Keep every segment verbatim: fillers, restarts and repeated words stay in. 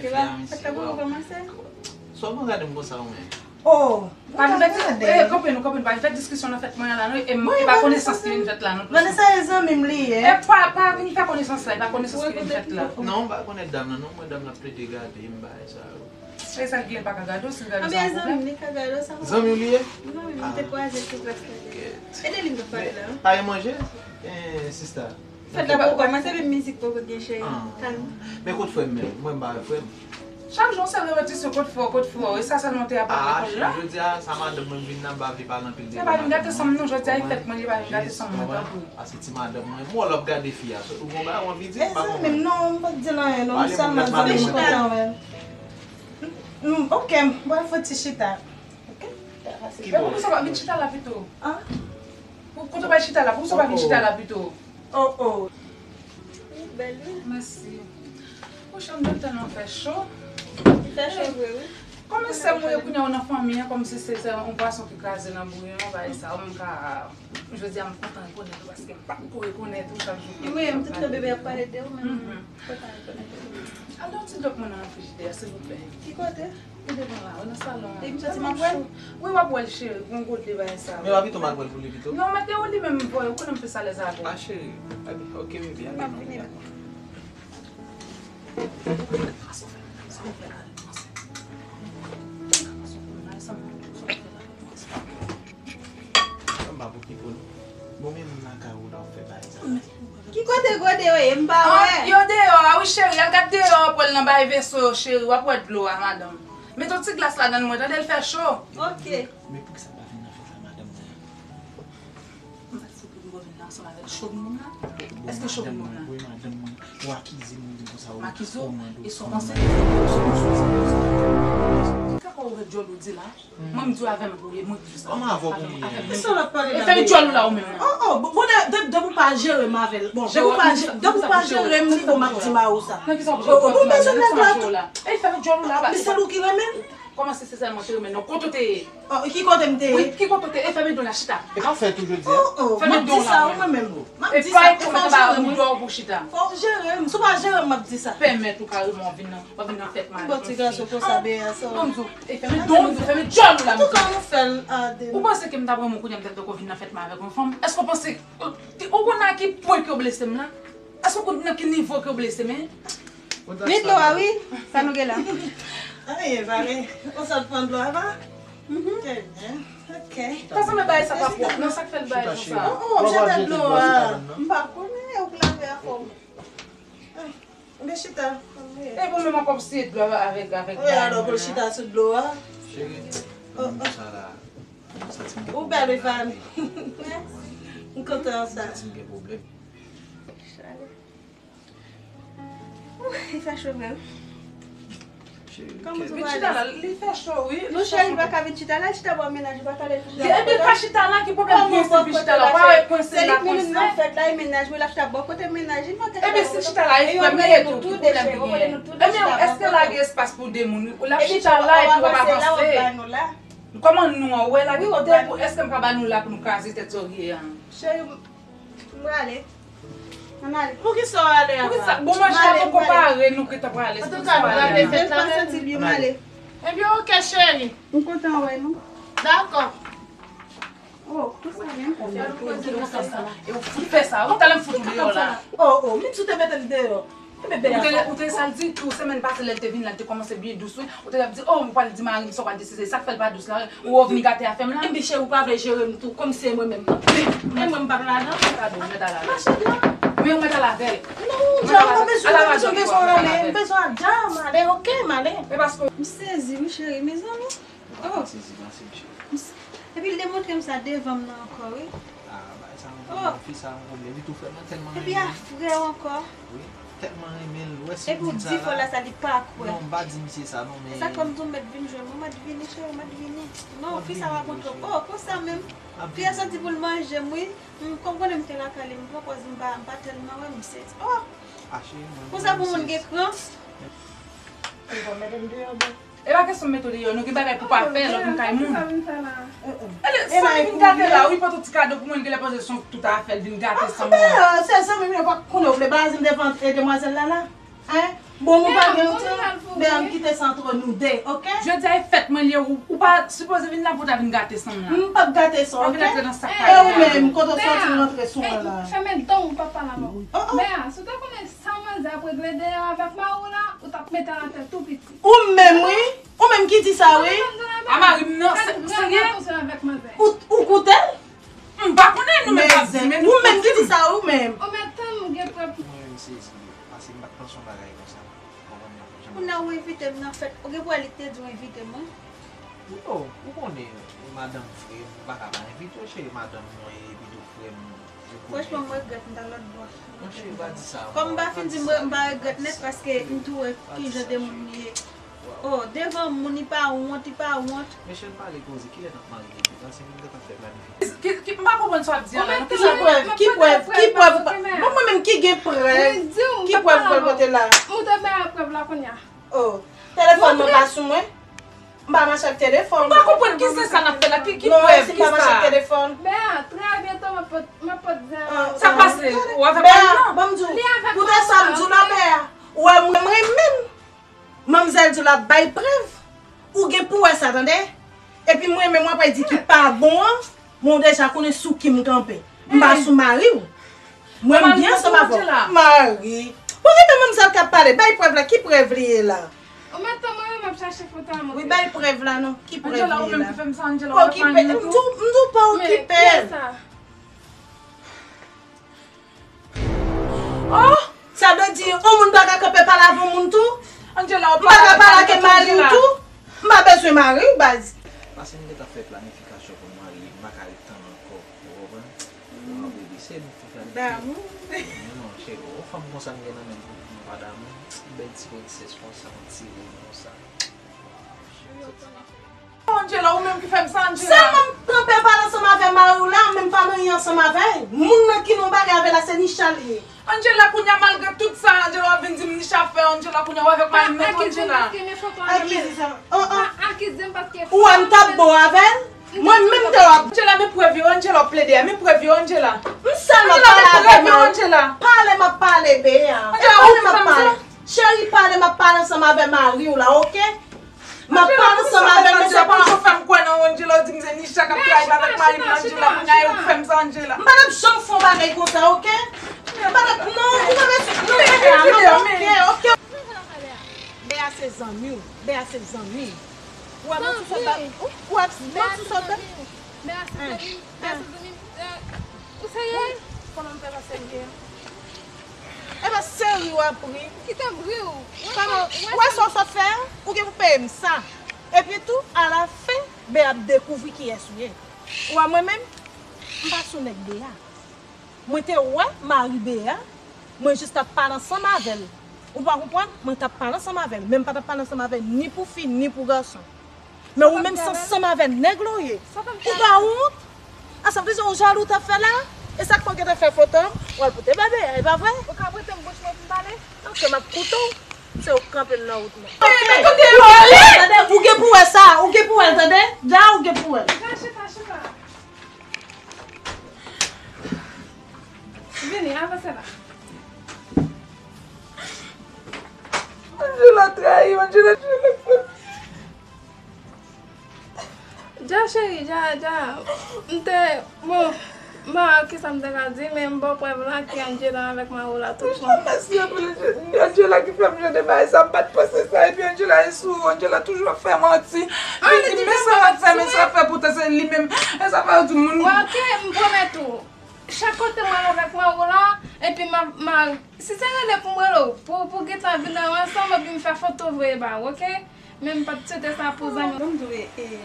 Fè la, fè la pou nou kòmanse. Sòlman gade m konsa ou menm. Oh, pa vin fè dis- eh, kanpe nou, kanpe nou, pa vin fè diskisyon nan fèt mwen an la non, e m- e pa konesans ki vin fèt la non. Vanessa e zanmi m li ye. E pa, pa vin fè konesans la, e pa konesans ki vin fèt la. Non, m pa konnen dam nan non, mwen dam nan ap plede gade m bagay sa yo. E sa l gen, l pa ka gade w, si l gade w, sa yon pwoblèm. Zanmi w li ye? Zanmi m, nou te kwaze sou klas la. Ede li m t ap pale la. Pa gen manje? Eh, sista. Fèt la poko kòmanse, menm mizik poko gen, cheri. Kalm. Men kot frè m menm? Mwen m pa wè frè m. Chak jou se repetisyon, kot frè w, kot frè w. E sa sèlman w te aprann lekòl la? Jodi a, sa madanm mwen vin nan, m pa vle pale anpil de madanm mwen. Li pa vin gate sanm non, jodi a e fèt mwen, li pa vin gate sanm mwen, tanpri. Paske ti madanm mwen, m wè w ap gade fi a. Ou gon bagay w anvi di, m pa konprann. Mezanmi, non, m pa t di l anyen non, m sèlman di m kontan wè l. Mm, ok, m pral fè ti chita. Ok? Ki bò? Poukisa w pa vin chita la pito? Ah? Pou- Kote w pral chita la? Poukisa w pa vin chita la pito? Oh, oh. Ou bèl, wi. Mèsi. Monchè, m tèlman fè cho. Li fè cho vre, wi. Kòm se mwen kounye a ou nan fanmi an, kòmsi se, se yon pwason ki kraze nan bouyon, bagay sa, ou menm ka, jodi a m kontan rekonèt ou paske m pa t ko rekonèt ou chak jou. Wi, m tout tan bebe ap pale de ou, men m kontan rekonèt ou. Al yon ti dòk mwen nan frijidè a, silvouplè. Ki kote? Ou devan la, ou nan salon an. Epi m santi m ap wè l? Wi, w ap wè l, cheri, gon kote bagay sa. Men w ap pito m al pran l pou li pito? Non, mete w li menm, boy, ou konnen m plis alèz avè l. Ah, cheri, ok, bebe, ale non. Anba pou ki pou nou. Bon, men moun lakay ou la, w fè bagay sa. Ki kote gode yo ye? M pa wè. Yo deyò a, wi, cheri. Al gad deyò a pou al nan bay veso yo, cheri. W ap wè dlo a, madanm. Mete yon ti glas ladan l, mwen tande l fè cho. Ok. Men poukisa w pa vin nan fèt la, madanm mwen? M pa t fout pou m vin la ansanm avè l. Cho moun la? Èske cho moun la? Wi, madanm mwen. Ou akize moun di konsa ou. M akize w? E sa w panse? Ki kaka w ouvè djòl ou di la? Mwen m di w avè m pou ye, mwen di w sa. Kòman avè w pou mwen ye? Kisa w ap pale la? E fè djòl ou la ou menm nan. Oh, oh, bon, de, de, depi w pa jere m avè l. Bon, depi w pa je- depi w pa jere m, li bon, m ap di Mao sa. Nan kisa w jere? Ou bezwen nèg la tou. E fè djòl ou la. Li se ou ki renmen l? Kòman se sèlman te renmen non? Kote w te ye? Oh, ki kote m te ye? Wi, ki kote w te ye? E fèmen don la chita. E pa fè tou jodi a. Oh, oh, m ap di sa, ou mwen menm. M ap di sa, e pa w jere m. Fò w jere m. Si w pa jere m, m ap di sa. Pèmèt ou kareman w vin nan, w ap vin nan fèt mwen avèk yon fi. Bon, ti gason konsa, bebe, sa. Bon, m di w, e fèmen don, m di w, fèmen djòl ou la, m di w. Antouka, nou fè l a de. Ou panse ke m ta pran moun kounye a m ta poko vin nan fèt mwen avèk yon fanm? Èske w panse, ou konn a ki pwen ke w blese m la? Èske w konn nan ki nivo ke w blese m, en? Ni dlo a, wi. Sa nou gen la? Anyen, pale. Ou sot pran dlo a, pa? Mhm. Trè byen. Ok. Sa sanble bagay sa pa pwòp, non, sa k fè l bagay konsa. Oh, oh, m jete dlo a. M pa konnen, ou k lave a fò. Ah, men chita. E pou menm ankò m siye dlo a avèk, avèk bagay mwen la. Wi, alò pou l chita sou dlo a. Cheri, oh, oh. Sa la, m santi m gen pwoblèm. Ou bèl, wi, fanmi. Mèsi. M kontan sa. M santi m gen pwoblèm. Chale. Li fè cho vre, wi. Kòman ou vin chita la? Li fè cho, wi. Non, cheri, li pa ka vin chita la, chita bò mennaj, ou pa ka lè l chita. Epi l pa chita la, ki pwoblèm ki gen si l vin chita la? Ou pa wè kwense l la kwense? Se li k mennen nan fèt la, e mennaj mwen, l ap chita bò kote mennaj li, mwen te. Epi si l chita la, e frè m li ye tou, ki pwoblèm ki genyen? Ebyen, èske l lage espas pou de moun? L ap chita la, epi w ap avanse. Kòman nou an, ou wè lage kote pou, èske m pa ba nou la pou nou kraze tèt sa w ye an? Cheri, m prale. Ann ale. Poukisa w ale a? Poukisa? Bon, manje a poko pare, nou gentan prale. Antouka, nou prale fèt la. M pa santi byen, m ale. Ebyen, ok, cheri. M kontan wè nou. Dakò. Oh, konsa menm. E ou fout fè sa. Ou talè m fout ou deyò la. Oh, oh, menm si w te mete m deyò. Ou te, ou te sa l di tou, semèn pase lè l te vin la, l te kòmanse byen dous, wi. Ou te ap di, oh, m pral di mari m sa w pral deside. Sa k fè l pa dous la, ou vini gate afè m la. Ebyen, cheri, ou pa vle jere m tou, kòm se mwen menm nan. Men mwen, m p ap ladan. Pardon, mèt al avè l. Mache djòl. Men ou mèt al avè l. Non, djòl, m pa bezwen, m pa bezwen, m bezwen ale, m bezwen al djòl, m ale, ok, m ale. E paske. M sezi, wi, cheri, mezanmi. Oh. Sezi, mèsi, mesye. Epi l demontre m sa devan m nan ankò, wi. Ah, bagay sa yon pwoblèm, fi sa yon pwoblèm. Li tou fè mwen tèlman renmen l. Epi a frè w ankò. Wi, tèlman renmen l. Wè si m di sa la. Epi w di frè la sa, li pa kwè. Non, m pa di misye sa, non, men. E sa k fè m di w mèt vin jwenn mwen, mèt vini, cheri, mèt vini. Non, fi sa rakonte w. Oh, konsa menm. Fi a soti pou l manje m, wi. M, kòm konnen m te lakay li, m poko, m pa, m pa tèlman wè misye. Oh! Konsa pou moun gen kran. Li pa mete m deyò, bon. E pa kesyon mete w deyò, nou gen bagay pou pa fè lè w vin kay moun. Ele, sa vin gate la, wi, pote ti kado pou mwen, genlè panse se yon tout afè, l vin gate san mwen. Se zanmi m yo pa konnen w vle baze m devan demwazèl la la. Hein? Bon, nou pa gen yon tan. Se antre nou de, oke? Jodi a e fèt mwen li ye, ou, ou pa sipoze vin la pou w ta vin gate san m la. M p ap gate san, oke? Antre nan sak pa gen la. E ou menm, kote w soti, w rantre sou mwen la. Fèmen dan w, ou p ap pale avè m. Bea, si w te konnen sa manzè ap regle deyò avèk mari w la, ou t ap mete l atè tou piti. Ou menm, wi. Ou menm ki di sa, wi. A mari m nan, se, serye? Ou, ou koute l? M pa konnen, nou menm k ap di, men ou menm ki di sa, ou menm. Ou mèt tann, ou gen prèv. Mwen menm sezi, paske m pa t panse yon bagay konsa. Konprann mwen, jan m ap. Kounye a ou envite m nan fèt. Ou gen pou wè li te di w envite m, wi. Yo, ou konnen, madanm frè m, m pa ka pa envite w, cheri, madanm mwen, epi tou frè m. Franchman, m regrèt m t al lòt bò. Monchè, pa di sa. Kòm m pa fin di m, m pa regrèt nèt, paske m tou wè ki jan de moun li ye. Oh, devan moun, li pa wont, li pa wont. Mesye, n pale koze, kilè n ap marye depi? Paske nou te ka fè planifye. Ki, ki, m pa konprann sa w ap di a la, non. Ki prèv? Ki prèv? Ki prèv? Ban mwen menm ki gen prèv. Ki prèv ou pral pote la? Ou te bay prèv la kounye a. Oh, telefòn mwen pa sou mwen. M pa mache ak telefòn. M pa konprann ki se sa n ap fè la. Ki, ki prèv? Non, si m pa mache ak telefòn. Bea, trè byento, m ap pot, m ap pot zen an. Sa k pase? Ou avèk mwen, non? Bea, ban m di w. Li avèk mwen. Koute sa m di w la, Bea. Ou wè mwen, mwen menm. Manmzèl di w l ap bay prèv. Ou gen pou wè sa, tande. Epi mwen menm, w ap di ki pa bon an, men w deja konnen sou ki m kanpe. M pa sou mari w. Mwen, m byen ansanm avè w. Mari. Ou rete manmzèl k ap pale. Bay prèv la. Ki prèv li ye la? Ou mèt tann mwen, m ap chache foto a montre. Wi, bay prèv la, non. Ki prèv li ye la? Angela, ou menm ki fè m sa, Angela, w ap mari m tou. M di w pa okipe l. Oh! Sa vle di, yon moun pa ka kanpe pale avè yon moun tou? Angela, ou pa ka pale avè mari w tou? M pa bezwen mari w, baz. Paske m gentan fè planifikasyon pou m marye, m pa ka ret tann ankò. Ou konprann? Waw, baby, se nou ki fè planifye. Damou. Non, cheri, yon fanm konsa m gen nan men m, m pa damou. Bèl ti prensès konsa, yon ti rèn konsa. Waw, cheri, se ti Angela, ou menm ki fè m sa, Angela. Sèlman m kanpe pale ansanm avè mari w la, men m pa marye ansanm avè l. Moun nan ki nan yon bagay avè l la, se Nicha l ye. Angela, kounye a, malgre tout sa, Angela, w ap vin di m Nicha fè, Angela, kounye a, w avèk mari m nan tou, Angela. Akize sa. Akize m paske ou wè m t ap bon avè l? Mwen menm te w ap. Angela, men prèv yo, Angela, w ap plede a, men prèv yo, Angela. M sèlman pale avè mari. Pale, m ap pale, Bea. Pale, m ap pale. Cheri, pale, m ap pale ansanm avè mari w la, oke? M ap pale ansanm avè l, men se pa. Ou fè m kwè nan Angela, ou di m se Nicha k ap trayi avèk mari m, Angela, kounye a ou fè m sa, Angela. M pa t ap janm fè yon bagay konsa, oke? M pa t ap, non, ou pa bezwen, non, Bea, non, oke, oke. Bea se zanmi w, Bea se zanmi. Ou wè manti sot ba, ou wè manti sot ba. Bea se zanmi, Bea se zanmi. Ou serye? Kòman m fè pa serye? E pa seri w ap ri. Kite m ri w. Kòman, ou wè sa w sot fè a? Ou gen pou peye m sa. Epi tou, alafen, Bea ap dekouvri kiyès ou ye. Ou wè mwen menm, m pa sou nèg Bea. Mwen te wè mari Bea, mwen jis t ap pale ansanm avè l. Ou pa konprann? Mwen t ap pale ansanm avè l, men m pa t ap pale ansanm avè l ni pou fi, ni pou gason. Men ou menm se ansanm avè nèg la w ye. Ou pa wont? A sa vle di yon jalou w t ap fè la? E sa k fè w gentan fè foto w al pote ba Bea, e pa vre? Ou ka prete m bouch mwen pou m pale? Ok, m ap koute w. Se ou k kanpe l nan wout mwen. Ok, tande, ou gen pou wè sa, ou gen pou wè l, tande. Dja ou gen pou wè l. Chita, chita, chita. Vini, avanse la. Angela trayi, Angela trayi. Dja cheri, dja, dja. M te, bon, m pa wè kisa m te ka di, men m ba w prèv la ke Angela avèk mari w la tout bon. Mèsi anpil, Angela ki fè m jwenn bagay sa, m pa t panse sa, epi Angela e sou, Angela toujou ap fè manti. Li di men sa l ap fè, men sa l ap fè, poutan se li menm. E sa fè yo di moun. Wè, ok, m pwomèt ou. Chak kote mwen avèk mari w la, epi m ap, m a, si se rele pou m rele w, pou, pou gentan vin ansanm, epi m fè foto voye ba ou, ok? Men m p ap swete sa pou zanmi. Bon, m di w, e, e,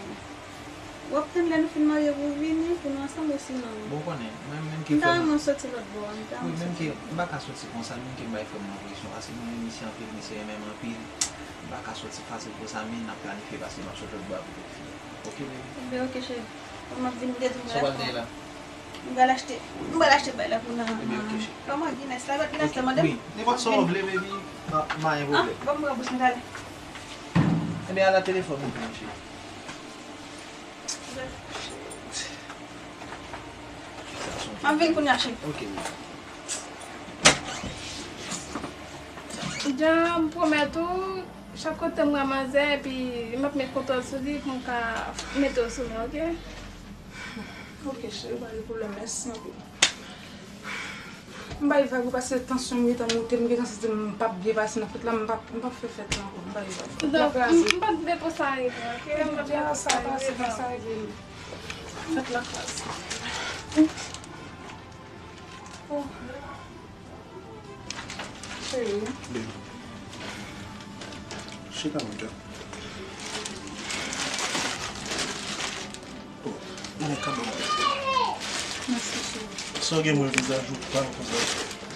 w ap tann lè nou fin marye pou w vini, pou nou ansanm, osinon. Bon, ou konnen, mwen menm ke m ta renmen w soti lòt bò a, m ta renmen w soti lòt bò. Wi, menm ke m pa ka soti konsa, menm ke m bay frè m nan presyon, paske nou menm misye anpil, misye renmen m anpil, m pa ka soti fasil konsa, men n ap planifye, paske m ap soti lòt bò a pou tout fini. Ok, baby? Ebyen, ok, cheri. Bon, m ap vin, m te di m pral fè. Sa w pral genyen la? M pral achte, m pral achte bay la pou nan. Ebyen, ok, cheri. Kòman Guinness la, bat Guinness la, mande m? Wi, nenpòt sa w vle, baby, pa, pa gen pwoblèm. Ah, ban m pran bouch mwen, gade. Ebyen, al nan telefòn ou, mon cheri. M ap vin kounye a, cheri. Ok, baby. Jan m pwomèt ou, Chak kote m wè manzè, epi m ap met kontwòl sou li pou m ka mete w sou men, oke? Oke, cheri, pa gen pwoblèm, mèsi anpil. M bay vag wi, paske tansyon m gentan monte, m gentan santi m p ap byen pase nan fèt la, m p ap, m p ap fè fèt la ankò, m bay vag. Fèt la kraze. M pa t vle pou sa rive, oke? M pa t vle pou sa rive, non. Fèt la kraze. Oh. Cheri. Baby. Chita, mon cœur. Oh, men kado mwen. Mèsi, cheri. Sa w gen mwen vizaj ou pa konsa.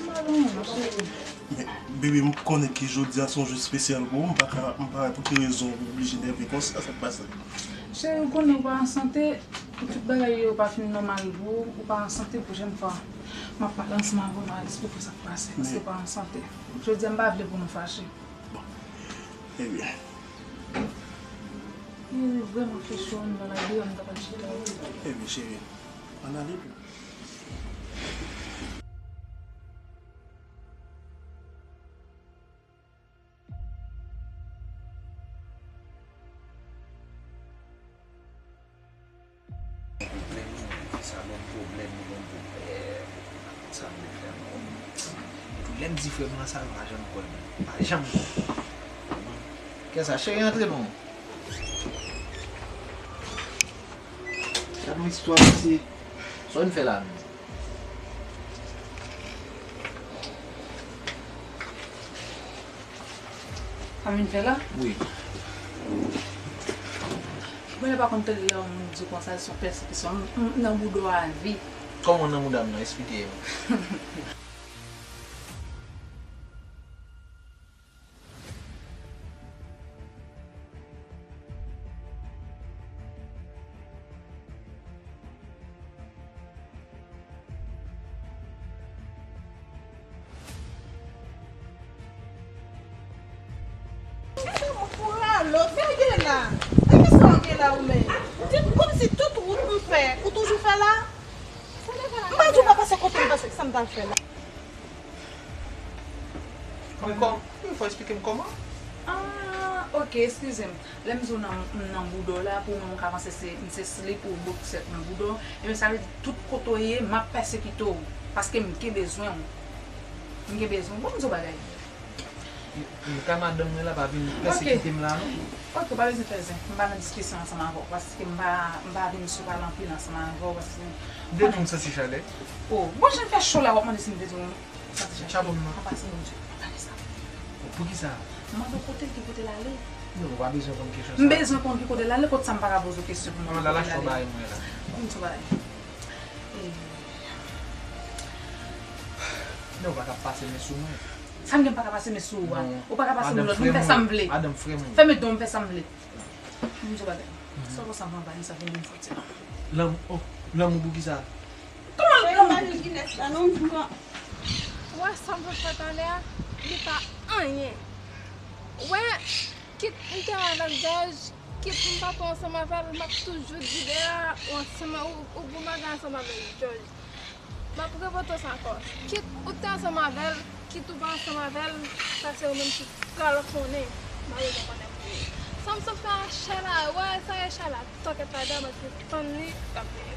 M pa gen anyen, cheri. Men, baby, m konnen ke jodi a se yon jou espesyal pou ou. M pa ka, m pa wè pou ki rezon ou oblije nève konsa, sa k pase? Cheri, ou konnen ou pa an sante, tout bagay yo pa fin nòmal pou ou, ou pa an sante. Pwochèn fwa, m ap pale ansanm avè w, m a eksplike w sa k pase, paske ou pa an sante. Jodi a, m pa vle pou nou fache. Bon. Ebyen. Li vrèman fè cho anndan la, deyò m ta pral chita wi. Ebyen, cheri, ann ale pou. Pwoblèm, sa ban m pwoblèm, li ban m pwoblèm. Sa m vle fè ankò. Epi lè m di frè m lan sa, l pa janm kwè m. Pa janm kwè. Kiyès sa? Cheri, antre non. Gad yon istwa, mesye. Sa w vin fè la menm? Sa m vin fè la? Wi. Mwen pa konn tande lè yon moun di konsa, se yon pèsekisyon. M, m nan bouda w a vi. Kòman w nan mouda m nan? Eksplike m. Gade moun pou ralo, sa w gen la? E kisa w gen la ou menm? Di m kòmsi tout wout m fè, ou toujou fè la? M pa di w pa pase kote m pase, sa m t al fè la? Men kò, men fò eksplike m kòman? Ah, oke, eskize m. Lè m di w nan, m nan bouda w la, pou w menm ou ka panse se, m se slip ou boksèt nan bouda w. Ebyen, sa vle di tout kote w ye, m ap pèsekite w. Paske m gen bezwen w. M gen bezwen w. Bon, m di w bagay. M, m ka madanm mwen la pa vin pèsekite m la, non? Oke, ou pa bezwen fè zen. M pa nan diskisyon ansanm avè w, paske m pa, m pa vin sou pale anpil ansanm avè w, paske m konnen. De tou m santi chalè. Oh, bon, jan fè cho la, w ap mande si m te di w. Chapo m nan. Anpase, Bondye, pa pale sa. Poukisa? M mande w kote l, ki kote l ale. Non, ou pa bezwen konn kesyon sa. M bezwen konn ki kote l ale, kot sa m pa ka poze w kesyon pou m konnen kote l ale. An, la, la, cho bay mwen la. Bon, m di w bagay. E, men ou pa ka pase men sou mwen. Sa m gen m pa ka pase men sou ou a? Non. Ou pa ka pase men lòt moun, m fè sa m vle. Madanm frè m ou. Fèmen don, m fè sa m vle. M di w bagay. Sa w konsa m anvayi, sa vin vin fòti la. Lanmou, oh, lanmou poukisa? Kòman lanmou? Ou wè sa m sot fè talè a, li pa anyen. Ou wè, kit m te avèk George, kit m pa t ansanm avè l, m ap toujou di lè a ou ansanm, ou, ou gwo bagay ansanm avèk George. M ap repete w sa ankò. Kit ou te ansanm avè l, kit ou pa ansanm avè l, sa se ou menm ki pral konnen. M pa bezwen konnen pou ou. Sa m sot fè a, chay la, wè, sa e chay la. Tòkèt la, dam, paske tann li, l ap vini.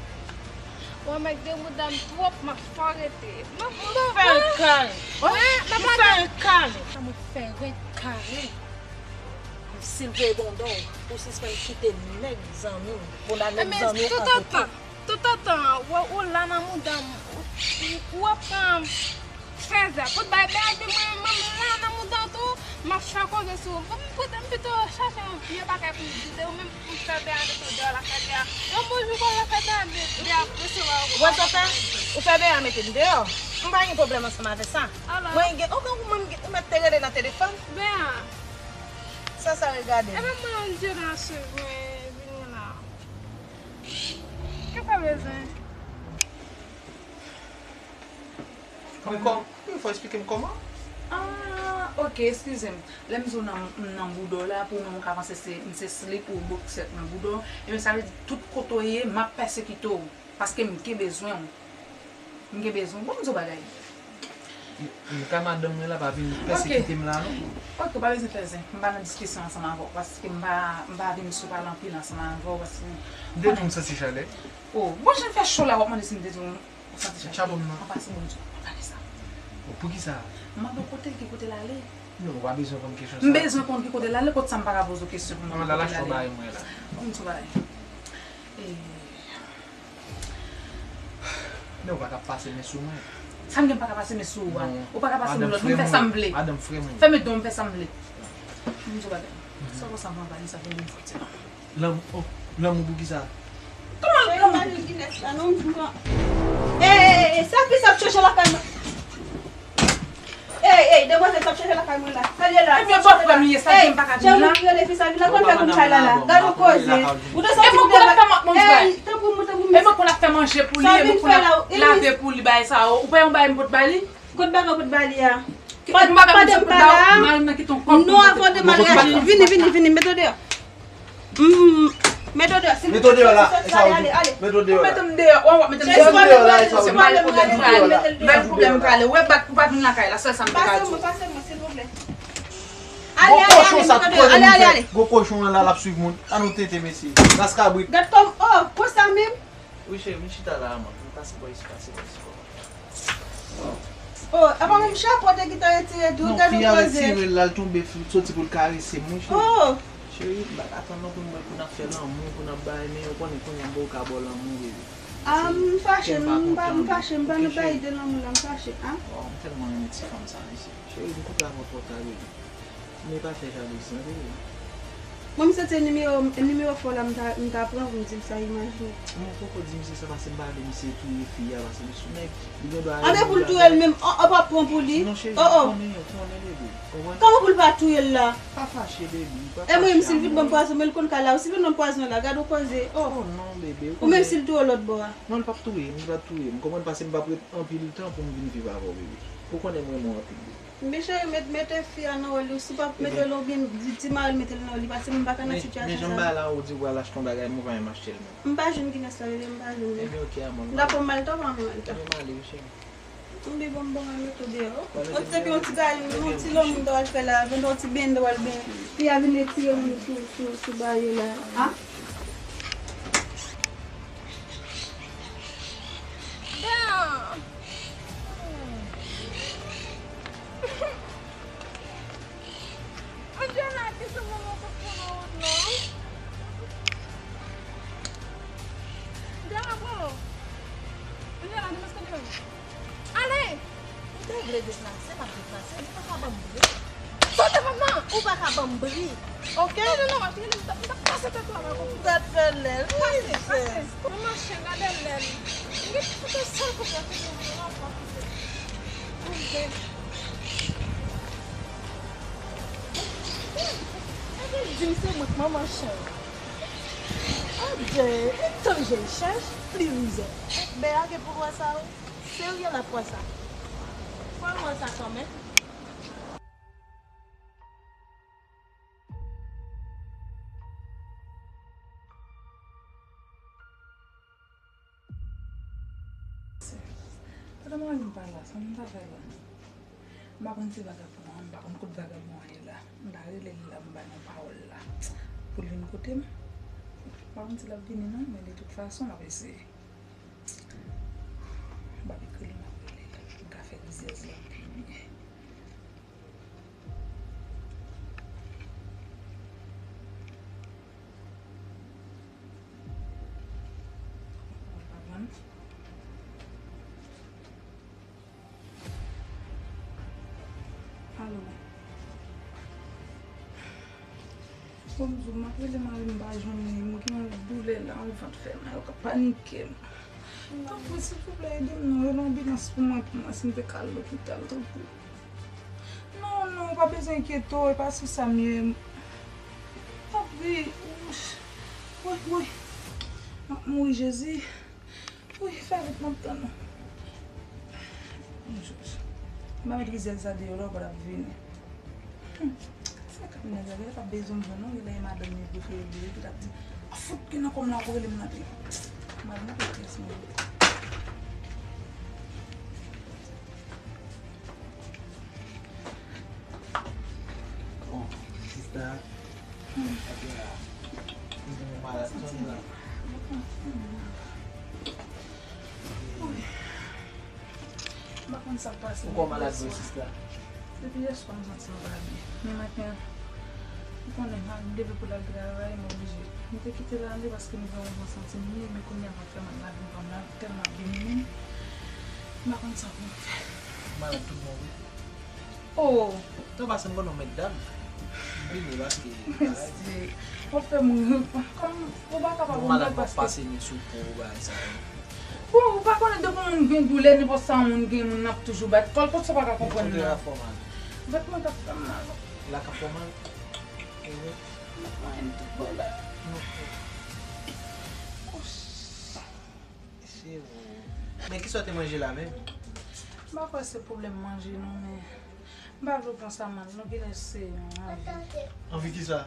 Wè, mèg de mouda m twòp, m ap fè w rete. M ap fè yon kare. Wè, m ap fè yon kare. Sa mwen fè rèd kare. Si l vle bonda w, ou sispann kite nèg zanmi w. Bonda nèg zanmi w an kote. Toutotan, wè ou la nan mouda m, ou, ou, ou ap, um, fè zèk. Ou t bay bèyade mwen, mwen la nan mouda w tou, m ap fè koze sou ou. M pito, m pito chache yon vye bagay pou m di, se ou menm pou m fè bèyade tou deyò lakay li a. Yon bon jou, ou konn fè bèyade deyò, m resevwa ou. Wè sa w fè? Ou fè bèyade mete m deyò. M pa gen pwoblèm ansanm avè sa. Mwen gen, ou, ou, ou mèt te rele nan telefòn. Bèyade. Sa, sa regade. Epi mwen, yon dye nan swiv mwen vini la. Kisa w bezwen? Men kò, men fò eksplike m kòman? Ah, oke, eskize m. Lè m di w nan, m nan bouda w la, pou w menm ou ka panse se, m se slip ou boksèt nan bouda w. Ebyen, sa vle di tout kote w ye, m ap pèsekite w. Paske m gen bezwen w. M gen bezwen w. Bon, m di w bagay. M ka madanm mwen la pa vin pèsekite m la non. Ok, ou pa bezwen fè zen. M pa nan diskisyon ansanm avè w, paske m pa, m pa vin sou pale anpil ansanm avè w, paske m te di w m santi chalè. Oh, bon, jan fè cho la, w ap mande si m te di w ou santi chalè. Chapo m nan. An pasan, bon, m pale sa. Bon, poukisa? M mande w kote l, ki kote l ale. Non, ou pa bezwen konn kesyon sa. M bezwen konn ki kote l ale, kot sa m pa ka poze w kesyon pou m konnen kote l ale. Bon, m di w bagay. Men ou pa ka pase men sou mwen. Sa m gen m pa ka pase men sou ou a? Ou pa ka pase men lòt moun, fè sa m vle. Madanm frè mwen. Fè men don, fè sa m vle. M di w bagay. Sa konsa m anvayi sa pou moun fòti la. Lanmou, oh, lanmou pou kisa? Kòman lanmou pou kisa? Ey, ey, ey, sa fi sa ap chèche lakay mwen. Ey, ey, demwazèl sa ap chèche lakay mwen la. Sa l ye la? Ebyen, bòfrè m li ye, sa l di m pa ka vin la. Jan moun ki rele fi sa vin la, konn fè kout chay la la. Gad yon koze. Ou te santi ou te... Ey, tanpri mwen, tanpri mwen. E mwen konn ap fè manje pou li, e mwen konn ap lave pou li, bagay sa yo. Ou pa yon bagay m pot ba li? Kot bagay ou pot ba li a? Pandan m pa la, non, avan de maryaj, vini, vini, vini, mete w deyò. Mm, mete w deyò, si... Mete w deyò la, e sa ou di. Mete w deyò la. Mete m deyò, w ap mete m deyò. Mete w deyò la, e sa ou di. Mete w deyò la. Mete w deyò. Bay pwoblèm prale. Ou wè bat pou pa vin lakay la, sèl sa m te ka di w. Pase mwen, pase mwen, silvouplè. Ale, ale, ale, mete w deyò, ale, ale, ale. Gwo kochon an la, l ap swiv moun. An nou tete, mesye. Ras kabrit. Gad kòm, oh, konsa menm. Wi, cheri, vin chita la a, man. Vin pase bò isi, pase bò isi, kòman? Oh, apa menm chapo te gentan retire tou, gad yon koze. Non, fi a retire l la, l tonbe, soti pou l karese m, wi, cheri. Oh! Cheri, m pa ka tann non pou n, pou n ap fè lanmou, pou n ap bay, men ou konnen kounye a m poko ka ba w lanmou, bebe. Ah, m fache, m pa, m fache, m pa nan bay de lanmou la, m fache, ah. Oh, m tèlman renmen ti fanm sa, mesye. Cheri, m koupe avè w twò ta, bebe. Men pa fè jalouzi, tande. Mwen, m santi nimewo, nimewo fò la, m ta, m ta pran pou m di l sa, imajine. Mwen poko di misye sa, paske m pa vle misye touye fi a, paske li sou nèg, li gen dwa... Anben pou l touye l menm, an, an pa pran pou li. Non, cheri, oh, oh, konnen, konnen, bebe. Konprann? Kòman pou l pa touye l la? Pa fache, bebe, pa fache. E mwen menm, si l vin ban m pwazon, men l konn ka la, ou si l vin ban m pwazon la, gad yon koze, oh. Oh, non, bebe, ou konnen. Ou menm si l touye w lòt bò a. Non, l p ap touye m, li p ap touye m. Konprann, paske m p ap ret anpil tan pou m vin viv avè w, bebe. Ou konnen m renmen w anpil, bebe. Men cheri, met, mete fi a nan wòl li, si w p ap mete l, oubyen di, di mari l mete l nan wòl li, paske m pa ka nan sitiyasyon sa. Men jan m bay la, ou di w pral achte yon bagay, mwen pa menm achte l menm. M pa jwenn Guinness la, bebe, m pa jwenn li. Ebyen, ok, amò. Dakò, m al, tanpri, m al. Ebyen, m ale, wi, cheri. Tanpri, bon, m bon, al mete w deyò. Ou te gen yon ti kay, yon ti lanmou m ta pral fè la, gen yon ti benyen m ta pral benyen. Fi a vin retire moun sou, sou, sou bayo la. Ah? Damn! Angela, ki sou moman pou fè nan wout non. Angela, pran. Angela, demontre de men. Ale! Ou te vle deplase, m ap deplase, ou pa ka ban m bri. Kote manman? Ou pa ka ban m bri. Ok? Non, non, non, ma chérie, m t ap, m t ap pase tèt ou a la konsa. Gad bèlè, pase, pase. Mwen mache, gade lè l. M gen tout yon sèl koup la, se yon lòt pa koupe. Ouvè. Epi l di m se mwen k manman chay. Adje, e tan je l chèch, li rizè. Bea gen pou wè sa, wi. Serye l ap wè sa. Fò l wè sa kanmenm. Pandan mari m pa la, sa m ta fè la? M pa konn si vagabon an, m pa konn kot vagabon an ye la. M ta rele l la, m ba l yon pawòl la. Pou l vin kote m. M pa konn si l ap vini non, men de tout fason, m ap eseye. M ap ekri li, m ap rele l. M ka fè rizyèz la pi byen. Ou konprann? Alo. Bon, m di w, m ap rele mari m, m pa jwenn li. M gen yon doulè la, yon vant fè mal k ap panike m. Tanpri, silvouplè, ede m non. Rele anbilans pou mwen, pou mwen, si m te ka al lopital, tanpri. Non, non, ou pa bezwen enkyete w, e pa sou sa m ye. Tanpri. Woy, woy. M ap mouri, Jezi. Wi, fè vit, m ap tann ou. Bon, Jezi. M pa met rizyèz sa deyò la, ou pa t ap vini. Hum. Sa k ap nèg la, li pa bezwen m vre non, li la e madanm li prefere li, li t ap di, a fout ki nan kòm la pou rele m nan te. Madanm nan te pyès mwen. Malad tonn nan. M pa konn sa k pase. Ou kò malad vre, sista? Depi yèswa m santi m pa byen. Men maten an, ou konnen, m depi pou l al travay, m oblije. M te kite l ale paske m gen yon bon santi m ye, men kounye a m ap fè mal lavi m pa m la tèlman ap domine m. M pa konn sa pou m fè. Malad tout bon vre. Oh! Tan pase m konn yon mèt dam. Vini paske. Mesye, w ap fè moun ri. Kòm ou pa kapab. Bon, malad, m ap pase men sou po, bagay sa yo. Bon, ou pa konnen depi moun gen doulè, nenpòt sa moun gen, moun ap toujou bat kò l, kòm sa w pa ka konprann nan. Vètman k ap fè m mal. La k ap fè w mal? Ehe. Mwen tout bagay. Men kisa w te manje la menm? M pa kwè se pwoblèm manje non, men m pa vle w pran sa mal non, genlè se yon anvi. Anvi kisa?